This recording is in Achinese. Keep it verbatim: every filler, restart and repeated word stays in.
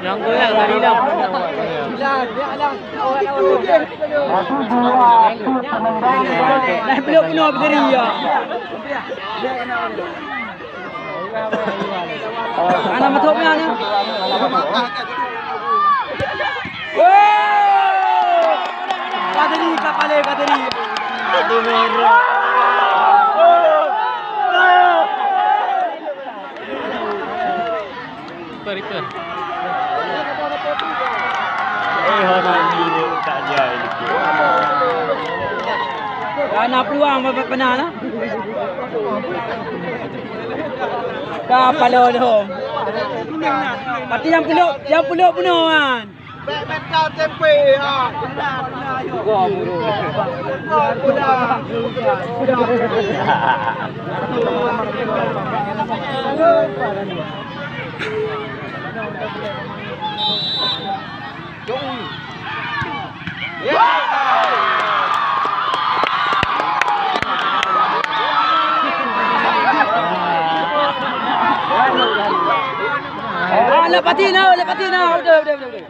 Nyang goyang dari dalam. Dah peluk kena berdiri ya. Anak betul punya ni. Woi! Kadri, kapale, Kadri. Aduh, merah. Riper, riper. Eh, hana jini tak jai. Hana peluang, apa pernah lah. Ka palo dong. Pati nyang peluk, nyang peluk bunoe kan. Bèk meukat tempe, ha. Gol pula. Gol pula. Ah, lepatin, ah, lepatin, ah. Udah, udah, udah, udah.